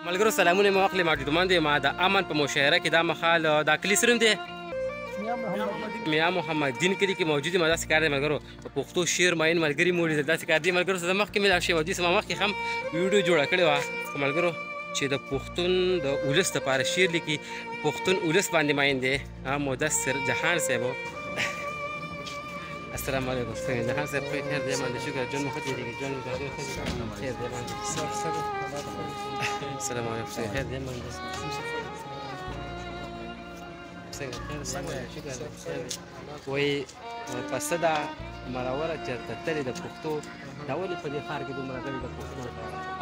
ملګرو سلامونه مو اخلي، ما دی ما د امن په مشاعره کې دا مخال دا کلی سره دی میا محمد دین کلی کې موجود ما داسې کار دی ملګرو په پښتو شعر ماین ملګري مو لیدل داسې کار دی ملګرو سره مخکې مې شی ودی سم مخکې هم ویډیو جوړه کړې وه ملګرو چې د پښتون د ولس لپاره شعر لیکي، پښتون ولس باندې ماین دی مدثر جهان صاحب. السلام علیکم، څنګه جهان صاحب؟ خیر دی باندې شکر، ژوند مو ښه تېرېږي؟ ژوند مو خیر دی باندې. السلام علیکم، څنګه خیر دی باندې؟ څنګه خیر دی؟ شکر دی. وایي پسه ده مروره چېرته تللې د پښتو، دا ولې په دې ښار کې دومره غلې د پښتو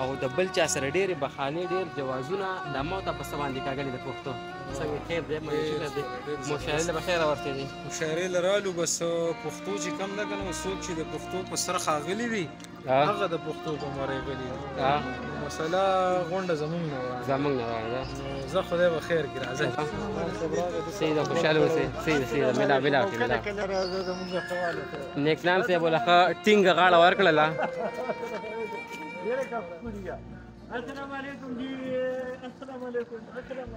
او د بل چا سره ډېرې بخانې ډېر جوازونه د موته په څه باندې کاږلې د پښتو؟ څنګه خیر دی؟ شکر دی. مشاعرې له به خیره ورتېږي؟ مشاعرې له رالو بس پښتو چې کم ده که نه، څوک چې د پښتو په سر ښاغلي وي هغه د پښتو په مرۍ غلي دي. مسله غونډه زمونږ نه وړاندې، زمونږ نه وړاندې. زه خدای به خیر کړي. راځئ صحیح ده، خوشحاله اوسئ. صحیح ده، صحیح ده. ملا ملا ملا نیکنام صاحب له ښه ټینګه غاړه ورکړله. السلام علیکم جی، السلام علیکم.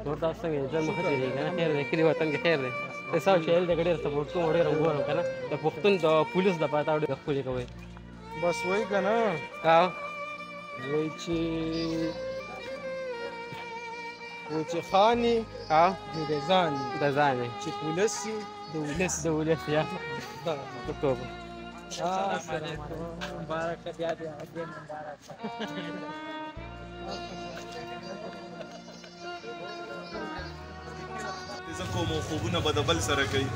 نور تاسو څنګه یې؟ ژوند مو ښه تېرېږي که نه؟ خیر دی، کلي وطن کې خیر دی. تاسو شعر دی که ډېر سپورټ کوم، ډېر وګورم که نه د پښتون د پولیس دپاره تا ډېر ښکلي کوئ. بس وایي که نه، وایي چې وایي چې خان یې نو د ځان یې، د ځان یې، چې پولیس یې د ولس، د ولس یا پښتو. السلام علیکم، مبارک بیا بیا مبارک. زه کوم خوبونه به د بل سره کوي،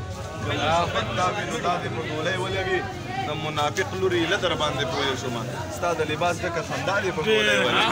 که محبت دا وي نو دا دې په ګولۍ ولګي، د منافق لوري له در باندې پوه شوم، ستا د لباس ډکه خندا دې په ګولۍ ولګي.